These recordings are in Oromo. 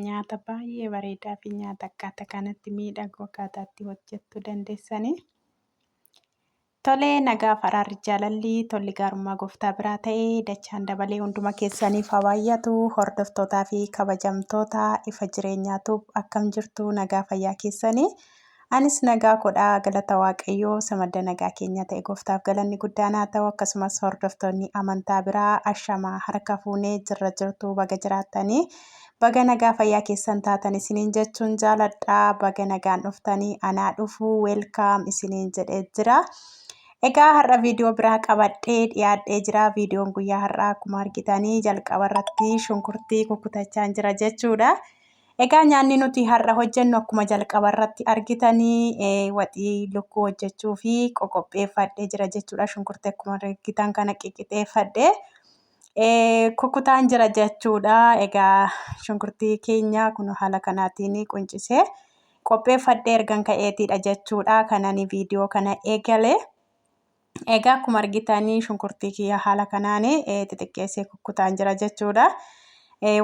Nyaata baay'ee bareedaa fi nyaata akkaataa kanatti miidhagu akkaataa itti hojjechuu dandeessanii. Tolee, nagaa araarri jaalalli tolli gaarummaa gooftaa biraa ta'ee dachaan dabalee hunduma keessaniif haa baay'atu. Hordoftootaa fi kabajamtoota ifa jireenyaatu akkam jirtu nagaa fayyaa keessanii. Anis nagaa kodhaa galata waaqayyoo samadda nagaa keenya ta'e gooftaaf galanni guddaan haa ta'u akkasumas hordoftoonni amantaa biraa ashamaa harka fuunee jirra jirtu baga jiraattanii baga nagaa fayyaa keessan taatan isiniin jechuun jaaladhaa baga nagaan dhuftanii anaa dhufuu weelkaam isiniin jedhee jira. Egaa har'a viidiyoo biraa qabadhee dhiyaadhee jira. Viidiyoon guyyaa har'aa akkuma argitanii jalqaba irratti shunkurtii kukkutachaa jira jechuudha. Egaa nyaanni nuti har'a hojjennu akkuma jalqaba irratti argitanii waxii lukkuu hojjechuu fi qoqopheeffadhee jira jechuudha. Shunkurtii akkuma argitan kana qiqqixeeffadhee kukkutaan jira jechuudha. Egaa shunkurtii keenya kun haala kanaatiin quncisee qopheeffadhee ergan ka'eetiidha jechuudha. Kanani viidiyoo kana eegale. Egaa akkuma argitanii shunkurtii kiyya haala kanaan xixiqqeessee kukkutaan jira jechuudha.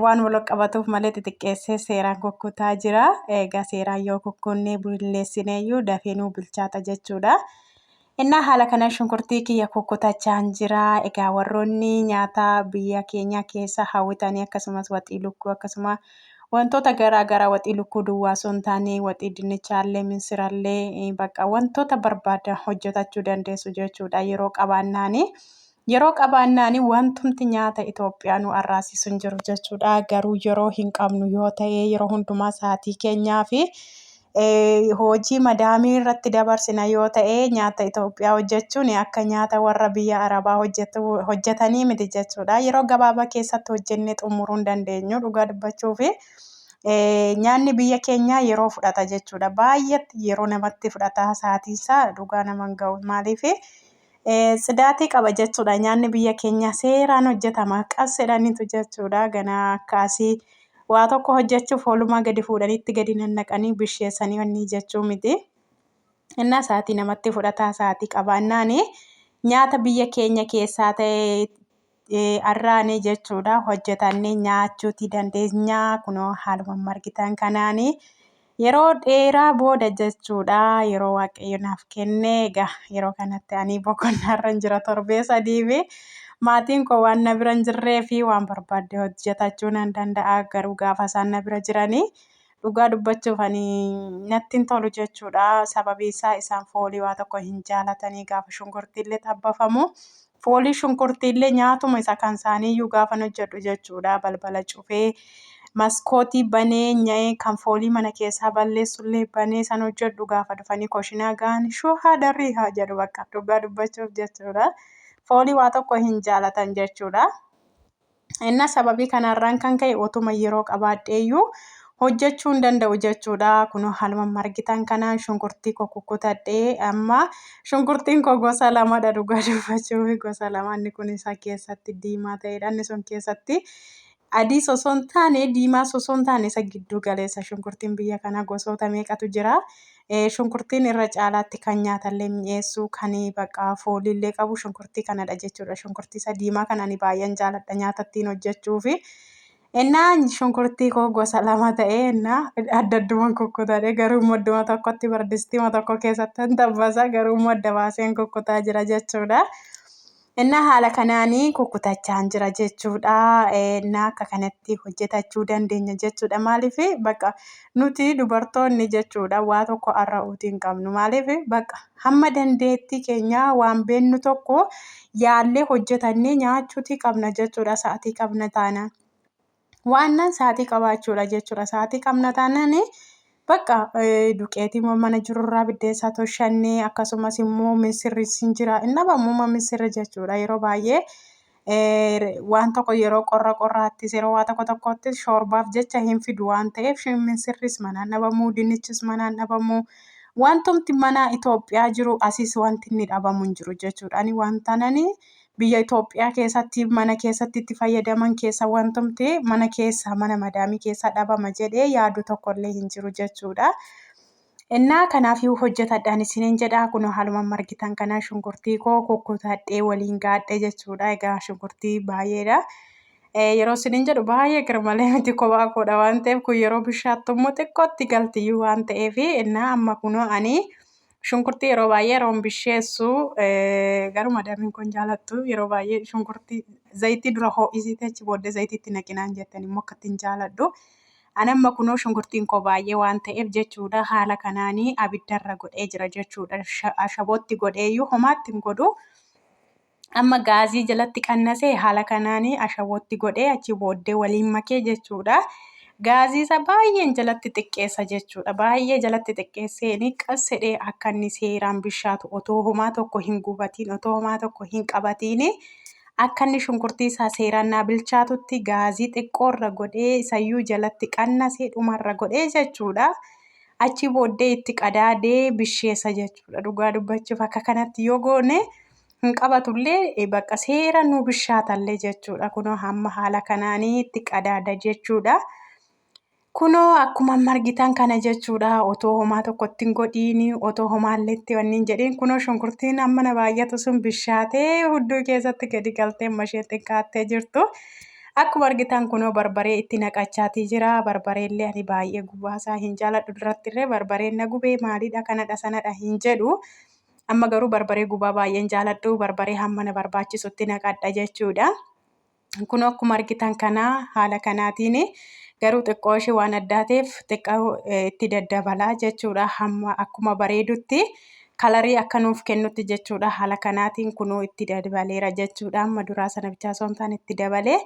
Waan wal qabatuuf malee xixiqqeessee seeraan kukkutaa jira. Egaa seeraan yoo kukkunnee bulleessineeyyuu dafee nuu bilchaata jechuudha. Innaa haala kanaan shunkurtii kiyya kukkutachaa jira. Egaa warroonni nyaata biyya keenya keessa hawwitanii akkasumas waxii lukkuu akkasuma wantoota garaa garaa waxii lukkuu duwwaa osoo hin taane waxii dinnichaallee misirallee bakka wantoota barbaadan hojjetachuu dandeessu jechuudha yeroo qabaannaani. Yeroo qabaannaani wantumti nyaata Itoophiyaa nu arraasisu hin jiru jechuudha. Garuu yeroo hin qabnu yoo ta'e yeroo hundumaa sa'aatii keenyaa fi hojii madaamii irratti dabarsina yoo ta'e nyaata Itoophiyaa hojjechuun akka nyaata warra biyya Arabaa hojjetanii miti jechuudha. Yeroo gabaabaa keessatti hojjennee xumuruu hin dandeenyu dhugaa dubbachuufi. Nyaanni biyya keenyaa yeroo fudhata jechuudha. Baay'eetti yeroo namatti fudhata sa'aatiin isaa dhugaa nama hin ga'u. Maaliif tsidaatii qaba jechuudha. Nyaanni biyya keenyaa seeraan hojjetama. Qas jedhaniitu jechuudha. Ganaa akkaasii waa tokko hojjechuuf oolumaa gadi fuudhaniitti gadi nannaqanii bisheessanii wanni jechuu miti. Innaa sa'aatii namatti fudhataa sa'aatii qabaannaani nyaata biyya keenya keessaa ta'e arraanii jechuudha hojjetannee nyaachuuti dandeenya. Kunoo haaluma argitan kanaani yeroo dheeraa booda jechuudha yeroo waaqayyo naaf kenne egaa yeroo kanatti ani boqonnaarra jira torbee sadiifi maatiin koo waan na bira hin jirree fi waan barbaadde hojjetachuu nan danda'a garuu gaafa isaan na bira jiranii dhugaa dubbachuuf ani natti hin tolu jechuudha. Sababii isaa isaan foolii waa tokko hin jaalatanii gaafa shunkurtiillee xabbafamu foolii shunkurtiillee nyaatuma isa kan isaaniiyyuu gaafa hojjedhu jechuudha. Balbala cufee maskootii banee nya'ee kan foolii mana keessaa balleessullee banee san hojjedhu gaafa dhufanii koshinaa ga'an shuhaa darrii haa jedhu bakka dhugaa dubbachuuf jechuudha. Foolii waa tokko hin jaalatan jechuudha. Inna sababii kanarraan kan ka'e otuma yeroo qabaadheeyyuu hojjechuu hin danda'u jechuudha. Kun haaluma argitan kanaan shunkurtii koo kukkutadhee amma shunkurtiin koo gosa lamadha dhugaa dubbachuuf gosa lama inni kun isa keessatti diimaa ta'edha inni sun keessatti adiis osoo hin taane diimaas osoo hin taane isa gidduu galeessa shunkurtiin biyya kana gosoota meeqatu jira. Shunkurtiin irra caalaatti kan nyaatallee mi'eessu kan bakka fooliillee qabu shunkurtii kanadha jechuudha. Shunkurtii isa diimaa kana ani baay'een jaaladha nyaata ittiin hojjechuufi. Innaa shunkurtii koo gosa lama ta'ee innaa adda addumaan kukkutadhe garuu immoo idduma tokkotti bardistiima tokko keessatti hin tabbasa garuu immoo adda baaseen kukkutaa jira jechuudha. Innaa haala kanaanii kukkutachaa jira jechuudha. Innaa akka kanatti hojjetachuu dandeenya jechuudha. Maaliif bakka nuti dubartoonni jechuudha waa tokko arra'uutii hin qabnu. Maaliif bakka hamma dandeettii keenyaa waan beennu tokko yaallee hojjetannee nyaachuutii qabna jechuudha. Sa'aatii qabna taanaan. Waannan sa'aatii qabaachuudha jechuudha. Sa'aatii qabna taanaan bakka duqeetii mana jirurraa biddeessaa toshannee akkasumas immoo misirri hin jira. Hin dhabamu misirri jechuudha yeroo baay'ee waan tokko yeroo qorra qorraattis yeroo waa tokko tokkottis shoorbaaf jecha hin fidu waan ta'eef misirris manaan dhabamu dinnichis manaan dhabamu. Wantumti mana Itoophiyaa jiru asis wanti inni dhabamu hin jiru jechuudha. Ani wanta nani biyya Itoophiyaa keessatti mana keessatti itti fayyadaman keessa wantumti mana keessa mana madaamii keessa dhabama jedhee yaadu tokkollee hin jiru jechuudha. Innaa kanaafuu hojjetadhaan isiniin jedha kun haaluma margitan kana shunkurtii koo kukkutadhee waliin gaadhe jechuudha. Egaa shunkurtii baay'eedha. Yeroo isiniin jedhu baay'ee garmalee miti kophaa koodha waan ta'eef kun yeroo bishaattu immoo xiqqootti galtiyyuu waan ta'eef innaa amma kunoo ani shunkurtii yeroo baay'ee yeroon bisheessu garuu madaamiin kun jaalattu yeroo baay'ee shunkurtii zayitii dura ho'isiite achi booddee zayitiitti naqinaan jettan immoo akka ittiin jaaladhu. Ani amma kunoo shunkurtiin koo baay'ee waan ta'eef jechuudha haala kanaanii abiddarra godhee jira jechuudha. Ashabootti godheeyyuu homaatti hin godhu. Amma gaazii jalatti qannasee haala kanaanii ashabootti godhee achi booddee waliin makee jechuudha. Gaazii isa baay'een jalatti xiqqeessa jechuudha. Baay'ee jalatti xiqqeesseeni qas jedhee akka inni seeraan bishaatu otoo homaa tokko hin gubatiin otoo homaa tokko hin qabatiin akka inni shunkurtii isaa seeraan naa bilchaatutti gaazii xiqqoorra godhee isayyuu jalatti qannasee dhumarra godhee jechuudha. Achi booddee itti qadaadee bisheessa jechuudha. Dhugaa dubbachuuf akka kanatti yoo goone hin qabatullee bakka seera nu bishaatallee jechuudha. Kunoo hamma haala kanaanii itti qadaada jechuudha. Kunoo akkuma amma argitan kana jechuudha. Otoo homaa tokkotti hin godhiin otoo homaallee itti wanni hin jedhiin kunoo shunkurtiin amma na baay'atu sun bishaatee hudduu keessatti gadi galtee amma isheen xiqqaattee jirtu. Akkuma argitan kunoo barbaree itti naqachaatii jira. Barbareellee ani baay'ee gubaasaa hin jaaladhu durattillee barbareen na gubee maalidha kanadha sanadha hin jedhu. Amma garuu barbaree gubaa baay'een jaaladhu. Barbaree hamma na barbaachisutti naqadha jechuudha. Kun akkuma argitan kana haala kanaatiin garuu xiqqoo ishee waan addaa ta'eef xiqqoo itti daddabalaa jechuudha. Hamma akkuma bareedutti kalarii akka nuuf kennutti jechuudha. Haala kanaatiin kunoo itti dabaleera jechuudha. Amma duraa sana bichaa osoo hin taane itti dabalee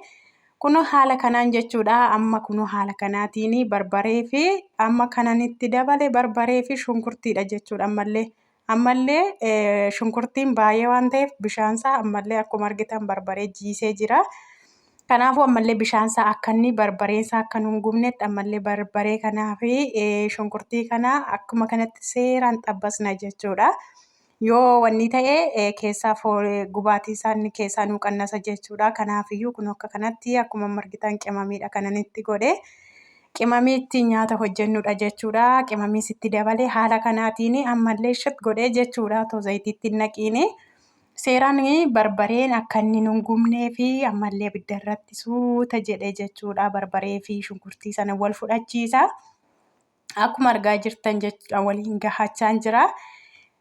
kunoo haala kanaan jechuudha. Amma kunoo haala kanaatiin barbaree fi amma kanan itti dabale barbaree fi shunkurtiidha jechuudha ammallee. Ammallee shunkurtiin baay'ee waan ta'eef bishaansaa ammallee akkuma argitan barbaree jiisee jira. Kanaafuu ammallee bishaansaa akka inni barbareensaa akka nu hin gubnetti ammallee barbaree kanaa fi shunkurtii kana akkuma kanatti seeraan xabbasna jechuudha. Yoo wanni ta'e keessaa gubaatii isaa inni keessaa nu qannasa jechuudha. Kanaafiyyuu kun akka kanatti akkuma argitan qimamiidha kanan itti godhe. Qimamii ittiin nyaata hojjennudha jechuudha. Qimamiis itti dabalee haala kanaatiin ammallee shit godhee jechuudha. Otoo zayitiitti hin naqiini. Seeraan barbareen akka inni nun gubnee fi ammallee abidda irratti suuta jedhee jechuudha. Barbaree fi shunkurtii sana wal fudhachiisa. Akkuma argaa jirtan jechuudha waliin gahachaan jira.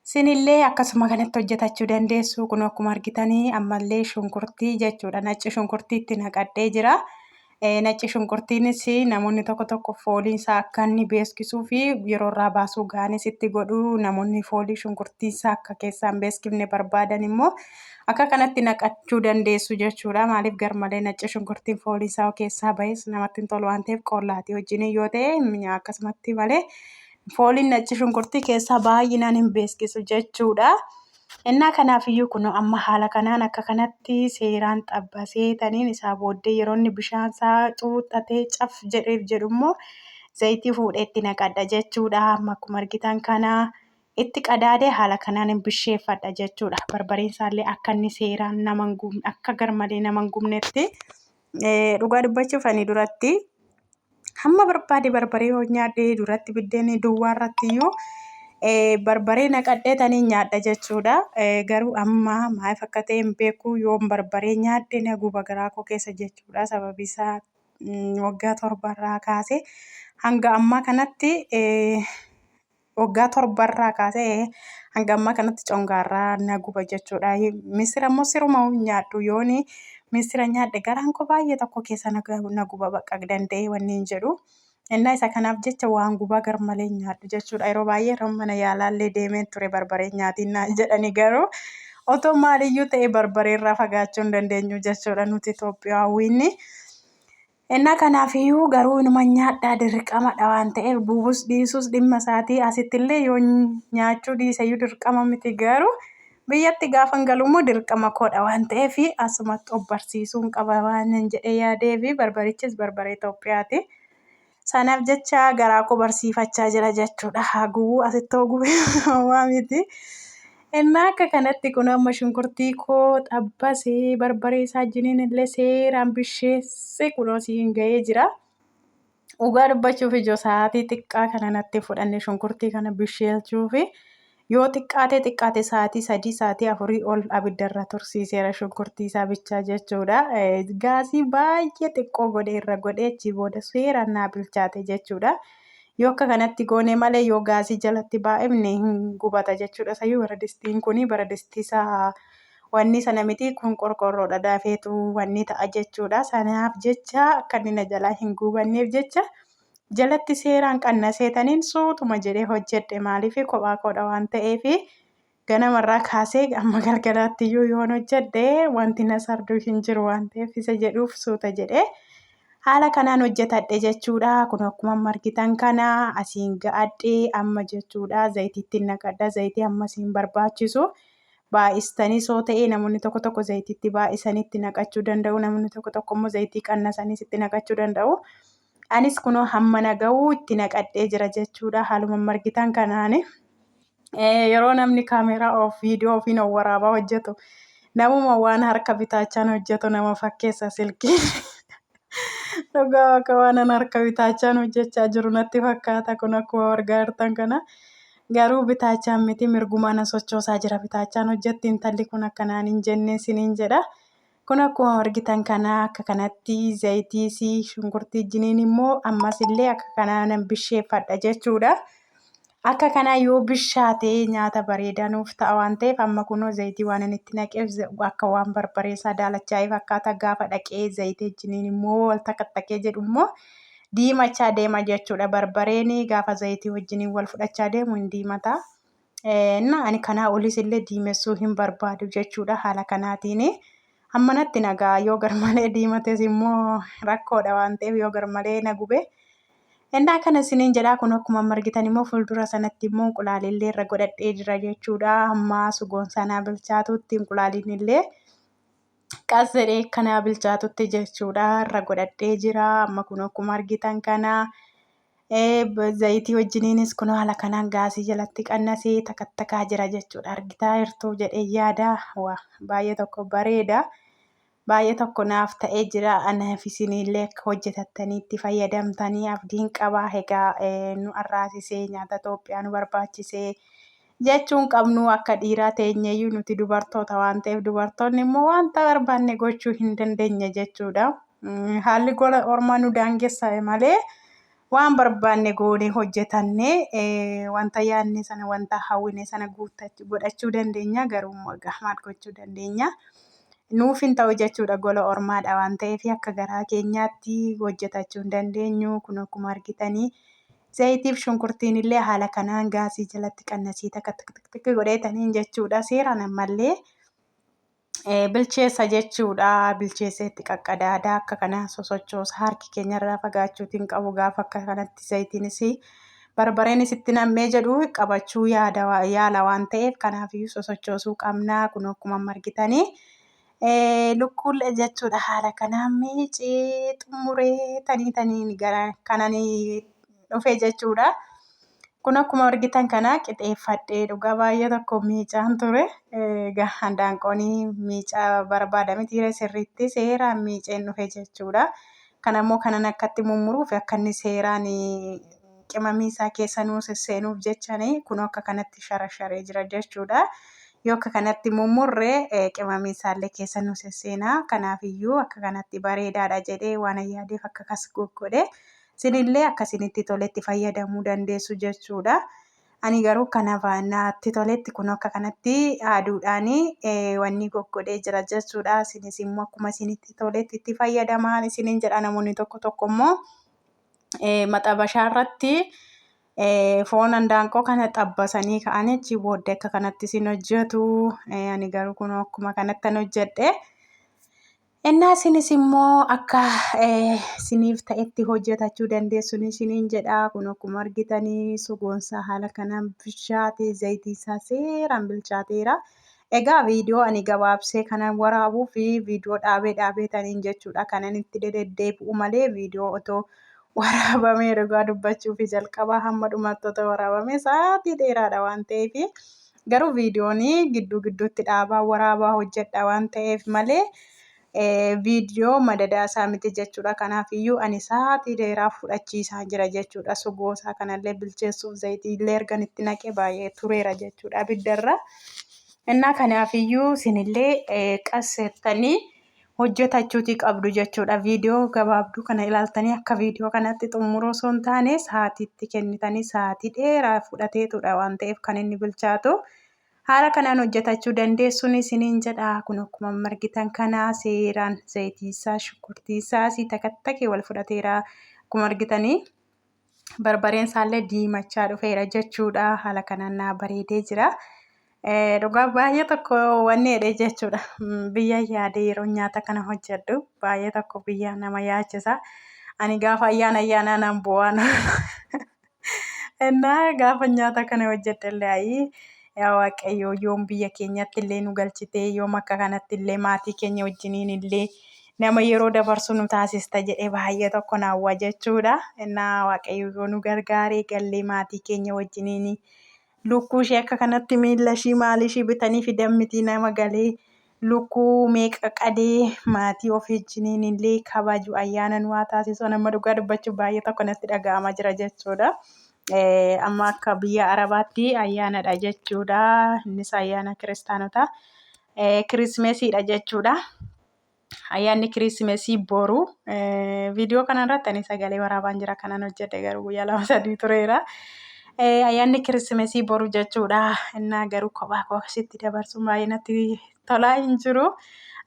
Isinillee akkasuma kanatti hojjetachuu dandeessu. Kun akkuma argitanii ammallee shunkurtii jechuudha. Nacci shunkurtii itti naqadhee jira. Nacci shunkurtiinis namoonni tokko tokko fooliin isaa akka inni beeskisuu fi yeroo irraa baasuu ga'anis itti godhu. Namoonni foolii shunkurtii isaa akka keessaa hin beeskifne barbaadan immoo akka kanatti naqachuu dandeessu jechuudha. Maaliif garmalee nacci shunkurtiin fooliin isaa keessaa bahes namatti hin tolu waan ta'eef qollaatii wajjin yoo ta'e akkasumatti malee fooliin nacci shunkurtii keessaa baay'inaan hin beeskisu jechuudha. Innaa kanaafiyyuu kun amma haala kanaan akka kanatti seeraan xabbasee taniin isaa booddee yeroo inni bishaan isaa xuuxatee caf jedheef jedhu immoo zayitii fuudhee itti naqadha jechuudha. Amma akkuma argitan kana itti qadaadee haala kanaan hin bisheeffadha jechuudha. Barbareen isaallee akka inni seeraan nama hin gubne akka garmalee nama hin gubnetti dhugaa dubbachuuf ani duratti hamma barbaade barbaree yoo nyaadhe duratti biddeen duwwaa irratti iyyuu barbaree naqadhee tanii nyaadha jechuudha. Garuu amma maaliif akka ta'e hin beeku yoon barbaree nyaadhe na guba garaa koo keessa jechuudha. Sababi isaa waggaa torbarraa kaasee hanga ammaa kanatti waggaa torbarraa kaasee hanga ammaa kanatti congaarraa na guba jechuudha. Misira immoo siruma hin nyaadhu yooni misira nyaadhe garaan koo baay'ee tokko keessa na guba bakka danda'ee wanni hin jedhu. Innaa isa kanaaf jecha waan gubaa garmalee hin nyaadhu jechuudha. Yeroo baay'ee yeroo mana yaalaallee deemeen ture barbaree nyaatiin naan jedhani garuu otoo maaliyyuu ta'e barbareerraa fagaachuu hin dandeenyu jechuudha nuti Itoophiyaawwiin. Innaa kanaafiyyuu garuu inuma nyaadhaa dirqamadha waan ta'eef gubus dhiisus dhimma isaatii asittillee yoo nyaachuu dhiiseyyuu dirqama miti garuu biyyatti gaafan galu immoo dirqama koodha waan ta'eef asumatti of barsiisuun qaba waan jedhee yaadee fi barbarichis barbaree Itoophiyaati. Sanaaf jecha garaa koo barsiifachaa jira jechuudha. Haa gubuu asitti hoo gubee homaa miti. Innaa akka kanatti kun amma shunkurtii koo xabbasee barbaree isaa jiniin illee seeraan bisheessee kunoo siin ga'ee jira. Dhugaa dubbachuuf ijoo sa'aatii xiqqaa kana natti fudhanne shunkurtii kana bisheelchuufi Yoo xiqqaate xiqqaate sa'aatii 3 sa'aatii 4 ol abiddarra tursiiseera shunkurtii isaa bichaa jechuudha. Gaasii baay'ee xiqqoo godhee irra godhee achii booda seeraan naa bilchaate jechuudha. Yoo akka kanatti goone malee yoo gaasii jalatti baay'ifne hin gubata jechuudha. Sayyuu baradistiin kun baradistii isaa wanni sana miti kun qorqorroodha dafeetu wanni ta'a jechuudha. Sanaaf jecha akka inni na jalaa hin gubanneef jecha jalatti seeraan qannaseetaniin suutuma jedhee hojjedhe maaliif kophaa koodha waan ta'eef ganamarraa kaasee amma galgalaatti iyyuu yoon hojjedhe wanti na sarduu hin jiru waan ta'eef isa jedhuuf suuta jedhee haala kanaan hojjetadhe jechuudha. Kun akkuma amma argitan kana asiin ga'adhe amma jechuudha. Zayitiitti naqadha. Zayitii amma isin barbaachisu baay'istanii soo ta'ee namoonni tokko tokko zayitiitti baay'isanii itti naqachuu danda'u. Namoonni tokko tokko immoo zayitii qannasaniis itti naqachuu danda'u. Anis kunoo hamma na ga'u itti naqadhee jira jechuudha. Haaluma amma argitan kanaani. Yeroo namni kaameeraa of viidiyoo ofiin of waraabaa hojjetu namuma waan harka bitaachaan hojjetu nama fakkeessa silkiin. Dhugaa akka waan an harka bitaachaan hojjechaa jiru natti fakkaata kun akkuma argaa jirtan kana. Garuu bitaachaan miti mirgumaan na sochoosaa jira bitaachaan hojjetti intalli kun akkanaan hin jenne isiniin jedha. Kun akkuma argitan kana akka kanatti zayitiis shunkurtii jiniin immoo ammas illee akka kanaa nan bisheeffadha jechuudha. Akka kanaa yoo bishaate nyaata bareedaa nuuf ta'a waan ta'eef amma kunoo zayitii waan inni itti naqeef akka waan barbaree isaa daalachaa'ee fakkaata gaafa dhaqee zayitii wajjiniin immoo wal takaxxaqee jedhu immoo diimachaa deema jechuudha. Barbareen gaafa zayitii wajjiniin wal fudhachaa deemu hin diimata. Inna ani kanaa olis illee diimessuu hin barbaadu jechuudha haala kanaatiin. Hammanatti nagaa yoo garmalee diimates immoo rakkoodha waan ta'eef yoo garmalee na gube. Ennaa kana isiniin jedhaa kun akkuma amma argitan immoo fuuldura sanatti immoo inqulaalillee irra godhadhee jira jechuudha. Amma sugoon sanaa bilchaatutti inqulaaliin illee qas jedhee akkanaa bilchaatutti jechuudha irra godhadhee jira. Amma kun akkuma argitan kana zayitii wajjiniinis kun haala kanaan gaasii jalatti qannasee takattakaa jira jechuudha. Argitaa jirtu jedhee yaada. Waa baay'ee tokko bareeda. Baay'ee tokko naaf ta'ee jira. Anaaf isinillee akka hojjetattanii itti fayyadamtanii abdiin qaba. Egaa nu arraasisee nyaata Itoophiyaa nu barbaachisee jechuun qabnu akka dhiiraa teenyeyyuu nuti dubartoota waan ta'eef dubartoonni immoo wanta barbaanne gochuu hin dandeenye jechuudha. Haalli gola ormaa nu daangessa malee waan barbaanne goonee hojjetanne wanta yaadne sana wanta hawwine sana guuttachuu godhachuu dandeenya garuu immoo egaa maal gochuu dandeenya. Nuuf hin ta'u jechuudha gola ormaadha waan ta'eef akka garaa keenyaatti hojjetachuu hin dandeenyu kun akkuma argitanii zayitiif shunkurtiin illee haala kanaan gaasii jalatti qannasii takka tik tik tik godheetaniin jechuudha seeraan ammallee bilcheessa jechuudha bilcheessee itti qaqqadaada akka kana sosochoosa harki keenyarraa fagaachuutiin qabu gaafa akka kanatti zayitiinis Barbareenis itti nammee jedhu qabachuu yaada yaala waan ta'eef kanaafiyyuu sosochoosuu qabna. Kun akkuma amma argitanii lukkuullee jechuudha haala kanaan miicee xumuree tanii taniin gara kananii dhufe jechuudha. Kun akkuma argitan kana qixeeffadhee dhugaa baay'ee tokko miicaan ture. Egaa handaanqoon miicaa barbaada miti sirriitti seeraan miiceen dhufe jechuudha. Kana immoo kanan akkatti mummuruuf akka inni seeraan qimamii isaa keessa nuu sesseenuuf jechani kunoo akka kanatti sharasharee jira jechuudha. Yoo akka kanatti mummurre qimamii isaallee keessa nuu sesseena. Kanaafiyyuu akka kanatti bareedaadha jedhee waan yaadeef akka kas goggodhe. Isinillee akka isinitti toletti fayyadamuu dandeessu jechuudha. Ani garuu kanaaf natti toletti kun akka kanatti haaduudhaan wanni goggodhee jira jechuudha. Isinis immoo akkuma isinitti toletti itti fayyadamaa isiniin jedha namoonni tokko tokko immoo maxabashaa irratti foon handaanqoo kana xabbasanii ka'anii achi booddee akka kanatti isin hojjetu. Ani garuu kun akkuma kanattan hojjedhe. Ennaa isinis immoo akka isiniif ta'etti hojjetachuu dandeessu isiniin jedha. Kun akkuma argitanii sugoonsaa haala kanaan bilchaate zayitii isaa seeraan bilchaateera. Egaa viidiyoo ani gabaabsee kanan waraabuu fi viidiyoo dhaabee dhaabeetaniin jechuudha kanan itti dededdeebi'u malee viidiyoo otoo waraabamee dhugaa dubbachuu fi jalqabaa hamma dhumaatti otoo waraabamee sa'aatii dheeraadha waan ta'eef garuu viidiyoon gidduu gidduutti dhaabaa waraabaa hojjedha waan ta'eef malee Viidiyoo madadaa isaa miti jechuudha. Kanaaf iyyuu ani sa'aatii dheeraa fudhachiisaa jira jechuudha. Sugoo isaa kanallee bilcheessuuf zayitii illee ergan itti naqee baay'ee tureera jechuudha abiddarra. Innaa kanaaf iyyuu isinillee qasseettanii hojjetachuutii qabdu jechuudha. Viidiyoo gabaabduu kana ilaaltanii akka viidiyoo kanatti xumuruu osoo hin taane sa'aatiitti kennitanii sa'aatii dheeraa fudhateetudha waan ta'eef kan inni bilchaatu. Haala kanaan hojjetachuu dandeessuun isiniin jedha. Kun akkuma amma argitan kana seeraan zayitii isaa, shunkurtii isaa asii takattakee wal fudhateera. Akkuma argitanii barbareen isaallee diimachaa dhufeera jechuudha. Haala kanaan naa bareedee jira. Dhugaa baay'ee tokko wanni jedhee jechuudha. Biyya yaadee yeroo nyaata kana hojjedhu baay'ee tokko biyya nama yaachisa. Ani gaafa ayyaana ayyaanaa nan bu'aa. Innaa gaafa nyaata kana hojjedhe illee ayii yaa Waaqayyo yoom biyya keenyatti illee nu galchitee yoom akka kanatti illee maatii keenya wajjiniin illee nama yeroo dabarsu nu taasista jedhee baay'ee tokko naawwa jechuudha. Innaa Waaqayyo yoo nu gargaaree gallee maatii keenya wajjiniin lukkuu ishee akka kanatti miilla ishii maal ishii bitanii fidan miti nama galee lukkuu meeqa qadee maatii ofii wajjiniin illee kabaju ayyaana nu haa taasisu. Ani amma dhugaa dubbachuuf baay'ee tokko natti dhaga'amaa jira jechuudha. Amma akka biyya Arabaatti ayyaanadha jechuudha. Innis ayyaana kiristaanotaa kirismesiidha jechuudha. Ayyaanni kirisimesii boru. Viidiyoo kana irratti ani sagalee waraabaan jira kanan hojjedhe garuu guyyaa lama sadii tureera. Ayyaanni kirisimesii boru jechuudha. Innaa garuu kophaa koo akkasitti dabarsuun baay'ee natti tolaa hin jiru.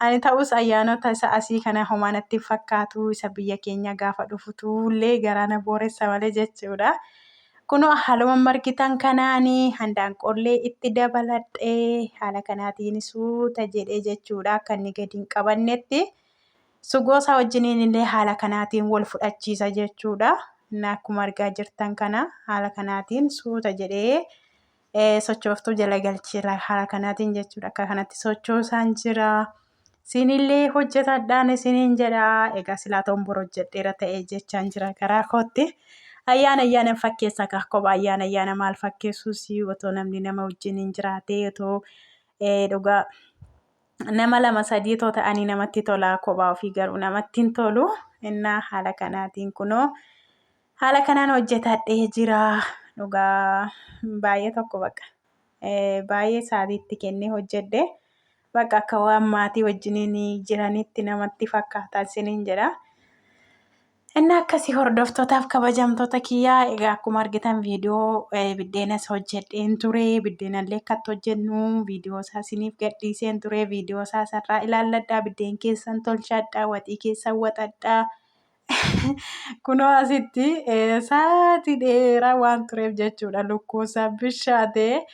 Ani ta'us ayyaanota isa asii kana homaa natti hin fakkaatu. Isa biyya keenya gaafa dhufutu illee garaa na booressa malee jechuudha. Kunoo haaluma amma argitan kanaan handaanqoollee itti dabaladhee haala kanaatiin suuta jedhee jechuudha akka inni gadi hin qabannetti. Sugoo isaa wajjiniin illee haala kanaatiin wal fudhachiisa jechuudha. Inni akkuma argaa jirtan kana haala kanaatiin suuta jedhee sochooftuu jala galcheera haala kanaatiin jechuudha. Akka kanatti sochoosaan jira. Siinillee hojjetadhaan isiniin jedha. Egaa silaa ta'uun bor hojjedheera ta'e jechaan jira garaa kootti. Ayyaana ayyaana hin fakkeessa kaa kophaa ayyaana ayyaana maal fakkeessuus otoo namni nama wajjin hin jiraatee otoo dhugaa nama lama sadii otoo ta'anii namatti tola kophaa ofii garuu namatti hin tolu. Innaa haala kanaatiin kunoo haala kanaan hojjetadhee jira. Dhugaa baay'ee tokko baqa. Baay'ee sa'aatii itti kennee hojjedhe. Bakka akka waan maatii wajjiniin jiranitti namatti fakkaata isiniin jedha. Inni akkasii hordoftootaaf kabajamtoota kiyyaa egaa akkuma argitan viidiyoo biddeenas hojjedheen ture biddeenallee akkatti hojjennu viidiyoo isaa isiniif gadhiiseen ture viidiyoo isaa isarraa ilaalladhaa biddeen keessan tolchadhaa waxii keessan waxadhaa Kunoo asitti sa'aatii dheeraa waan tureef jechuudha lukkuusaa bishaatee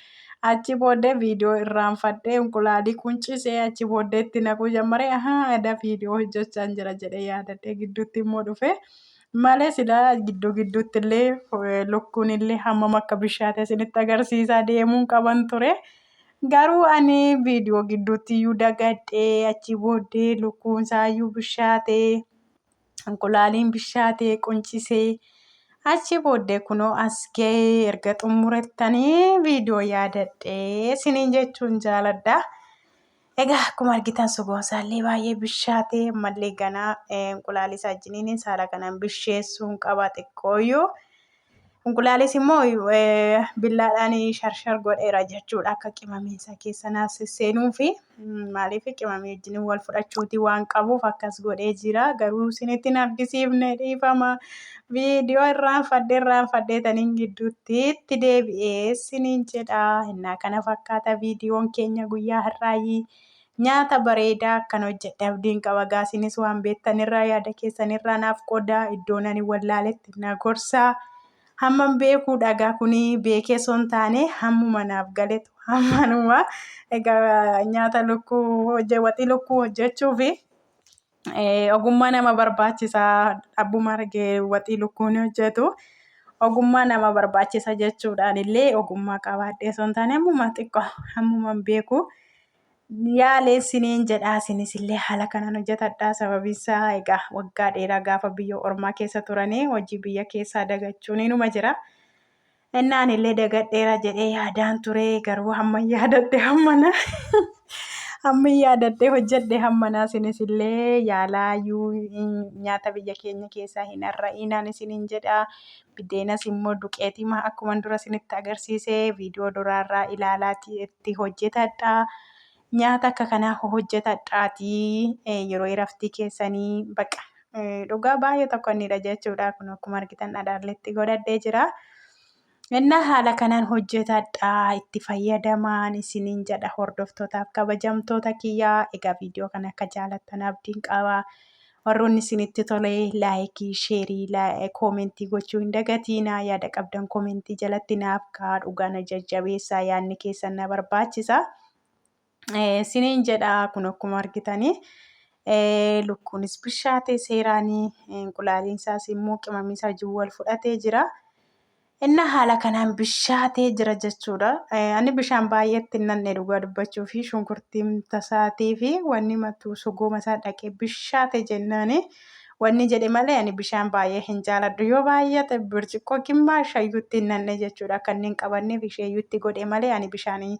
achi booddee viidiyoo irraanfadhee inqulaalii quncisee achi booddee itti naquu jammaree ahaa eda viidiyoo hojjechaan jira jedhee yaadadhee gidduutti immoo dhufe malee silaa gidduu gidduutti illee lukkuun illee hammam akka bishaate isinitti agarsiisaa deemuun qaban ture. Garuu ani viidiyoo gidduutti iyyuu dagadhee achi booddee lukkuun isaa iyyuu bishaatee Inqulaaliin bishaatee quncisee achi booddee kunoo as ga'ee erga xumurettanii viidiyoo yaadadhee isiniin jechuun jaaladha. Egaa akkuma argitan sugoon isaallee baay'ee bishaatee ammallee ganaa inqulaalii isaa wajjiniin saala kanaan bisheessuun qaba xiqqooyyuu. Inqulaalis immoo billaadhaan sharshar godheera jechuudha akka qimamiin isaa keessa naaf sesseenuufi maaliif qimamii wajjin wal fudhachuuti waan qabuuf akkas godhee jira garuu isinitti hin argisiifne dhiifama viidiyoo irraanfadhe irraanfadheetaniin gidduutti itti deebi'ee isiniin jedha innaa kana fakkaata viidiyoon keenya guyyaa har'aayii nyaata bareedaa akkan hojjedhe abdiin qaba gaa isinis waan beektanirraa yaada keessanirraa naaf qoodaa iddoon ani wallaaletti na gorsaa hamman beekuu dhagaa kuni beekee osoo hin taane hammuma naaf galetu hammanuma egaa nyaata lukkuu waxii lukkuu hojjechuufi ogummaa nama barbaachisa abbuma arge waxii lukkuu ni hojjetu. Ogummaa nama barbaachisa jechuudhaan illee ogummaa qabaadhee osoo hin taane hammuma xiqqoo hammuman beeku yaalee isiniin jedha isinis illee haala kanaan hojjetadhaa sababiin isaa egaa waggaa dheeraa gaafa biyya ormaa keessa turanii hojii biyya keessaa dagachuun inuma jira. Innaan illee dagadheera jedhee yaadaan ture garuu hamma yaadadhe hammana. Hammi yaadadhee hojjedhe hammanaa isinis illee yaalaayyuu nyaata biyya keenya keessaa hin harra'iinaan isiniin jedha. Biddeenas immoo duqeetima akkuma dura isinitti agarsiise viidiyoo duraarraa ilaalaatii itti hojjetadha. Nyaata akka kanaa hojjetadhaatii yeroo iraftii keessanii baqa. Dhugaa baay'ee tokko innidha jechuudha. Kun akkuma argitan dhadhaallee itti godhadhee jira. Innaa haala kanaan hojjetadhaa itti fayyadamaan isiniin jedha hordoftootaaf kabajamtoota kiyyaa. Egaa viidiyoo kana akka jaalattan abdiin qaba. Warroonni isinitti tole laayikii, sheerii, koomentii gochuu hin dagatiinaa. Yaada qabdan koomentii jalatti naaf kaa'aa dhugaa na jajjabeessaa yaadni keessan na barbaachisa. Isiniin jedha kun akkuma argitanii lukkuunis bishaate seeraanii inqulaaliin isaas immoo qimamii isaa wajjin wal fudhatee jira. Inna haala kanaan bishaatee jira jechuudha. Ani bishaan baay'eetti hin nanne dhugaa dubbachuu fi shunkurtiin tasaatii fi wanni matuu sugooma isaa dhaqee bishaate jennaani wanni jedhe malee ani bishaan baay'ee hin jaaladhu. Yoo baay'ate birciqqoo gimmaa shayyuutti hin nanne jechuudha. Akka inni hin qabanneef isheeyyuutti godhe malee ani bishaanii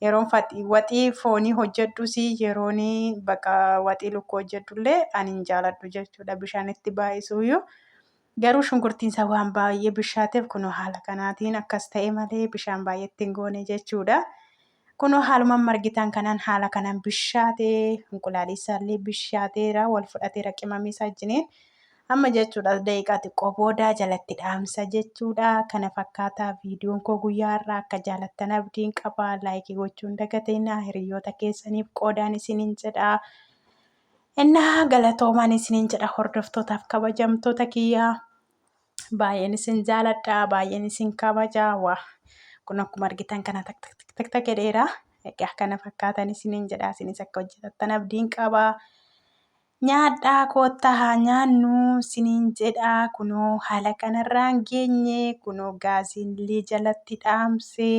yeroon waxii foonii hojjedhus yeroon bakka waxii lukkuu hojjedhullee ani hin jaaladhu jechuudha. Bishaan itti baay'isuuyyuu. Garuu shunkurtiin isaa waan baay'ee bishaateef kunoo haala kanaatiin akkas ta'e malee bishaan baay'ee itti hin goone jechuudha. Kunoo haaluma amma argitan kanaan haala kanaan bishaatee inqulaalii isaallee bishaateera wal fudhateera qimamii isaa wajjiniin. Amma jechuudha daqiiqaa xiqqoo booda jalatti dhaamsa jechuudha. Kana fakkaataa viidiyoon koo guyyaa har'aa akka jaalattan abdiin qaba. Laayikii gochuun dagatinaa hiriyoota keessaniif qoodaan isiniin jedha. Innaa galatoomaan isiniin jedha hordoftootaaf kabajamtoota kiyyaa. Baay'een isin jaaladha, baay'een isin kabaja. Waa kun akkuma argitan kana tak tak tak tak jedheera. Egaa kana fakkaatan isiniin jedha. Isinis akka hojjetattan abdiin qaba. Nyaadhaa koottaa haa nyaannu siniin jedha kunoo haala kanarraan geenye kunoo gaasiinillee jalatti dhaamse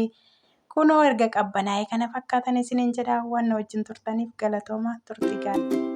kunoo erga qabbanaa'ee kana fakkaatan isiniin jedha waan na wajjin turtaniif galatooma turtii gaarii.